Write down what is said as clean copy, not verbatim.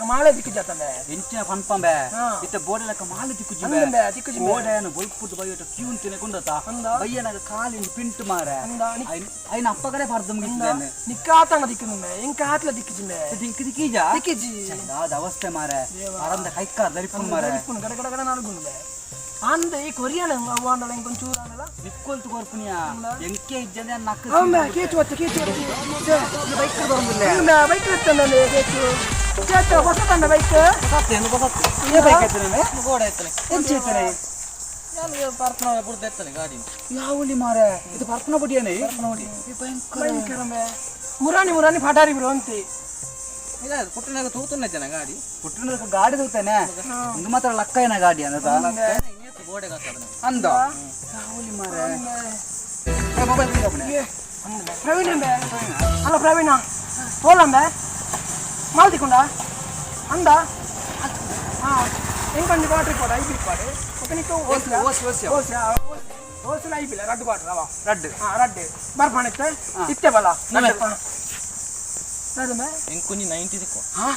ಮಾಲೆ ದಿಕ್ಕು ಜಾತಂಬೆ. ಎಂಚಿನ ಪನ್ಪಂಬೆ. ಹಾ. ಇತ್ತೆ ಬೋಡೆಲಕ್ಕ ಮಾಲೆ ತಿಕ್ಕುಜಿ. ಅಂದಂಬೆ, ತಿಕ್ಕುಜಿ ಬೆ. ಓಡೆನ ಬೊಲ್ಪುದು ಬೈಯೋಟ ಕ್ಯೂನ್ ತಿನೆ ಕುಂದತ. ಅಂದ. ಬಯ್ಯನಾಗ ಕಾಲಿನ ಪಿಂಟು ಮಾರೆ. ಅಂದ. ಐನ ಅಪ್ಪಗಡೆ ಪರ್ದು ಮುಗಿಸಿದ್ದೇನೆ. ನಿಕ್ಕಾತಂಗ ದಿಕ್ಕುಂಬೆ, ಎಂಕ ಆತ್ಲ ದಿಕ್ಕಿಜಿಂಬೆ. ದಿಂಕ್ ದಿಕ್ಕೀಜ. ದಿಕ್ಕಿಜಿ. ದಾದ ಅವಸ್ಥೆ ಮಾರೆ. ದೇವಾ. ಅರಂದ ಕೈಕಾರ್ ದರಿಪುನ್ ಮಾರೆ. ದಿಕ್ಕುನು ಗಡ ಗಡ ಗಡ ನಡುಗುಂಬೆ. ಅಂದ ಈ ಕೊರಿಯನ್ ಅವಾಂಡಲ ಇಂಕೊಂಚೂರು ಆಂಡಲ. ನಿಕ್ಕೊಲ್ತು ಕೊರ್ಪುನಿಯ ಎಂಕೆ ಇಜ್ಜಂದೆ ನಕ್ಕ. ಅಂಬೆ, ಕೇಚು ಒತ್ತು, ಕೇಚು ಒತ್ತು. ಬೈಕ್ ಬರಂದಿಲ್ಲ. ಬೈಕ್ ಎತ್ತಂದೆ ಕೇಚು ಕೇಚು ಹೊಸ ತಂಡ ಬೈಕ್. ಬಸತ್ತೆ ಬಸತ್ತೆ. ಏ ಬೈಕ್ ಎತ್ತನೆ? ಗೋಡೆ ಎತ್ತನೆ. ಎಂಚ ಎತ್ತನೆ? ನಾನು ಪರ್ಪನ ಬುಡ್ದು ಎತ್ತನೆ ಗಾಡಿ. ಯಾವಳಿ ಮಾರೆ, ಇದು ಪರ್ಪನ ಬಡಿಯನೆ ಭಯಂಕರ. ಭಯಂಕರ. ಮುರಾನಿ ಮುರಾನಿ ಫಟಾರಿ ಬ್ರೋ ಅಂತಿ. ಇಲ್ಲ, ಪುಟ್ಟನಾಗ ತೂತುನ್ನ ಜನ ಗಾಡಿ. ಪುಟ್ಟನ ಗಾಡಿ ತೂತೇನೆ. ಇಂದು ಮಾತ್ರ ಲಕ್ಕ ಏನ ಗಾಡಿ ಅಂದ. ಗೋಡೆ ಕಾತದ. ಅಂದ ಯಾವಳಿ ಮಾರೆ. ಮೊಬೈಲ್. ಪ್ರವೀಣ್ ಅಂಬೆ ಅಲ್ಲ, ಪ್ರವೀಣ ಹೋಲಂಬೆ ಮಾಲ್ತಿಕೊಂಡ ಅಂದ. ಹಾಂ, ಎಂಕೊಂದು ಕ್ವಾಟ್ರ್ ಕೊಡ ಐಬಿ ಕೊಡು. ఒక ಓಸಿ ಓಸಿ. ಓಸಿ ಓಸಿಲ ಐಬಿಲ್ಲ ರಡ್ಡು ಕ್ವಾಟ್ರ್ ಅವ. ರಡ್ಡು. ಹಾಂ, ರಡ್ಡು ಬರ್ಪಾಣಿತ್ತೆ ಇತ್ತೆ ಬಲ. ಎಂಕೊಂಜಿ 90 ದಿಕ್ಕು. ಹಾಂ.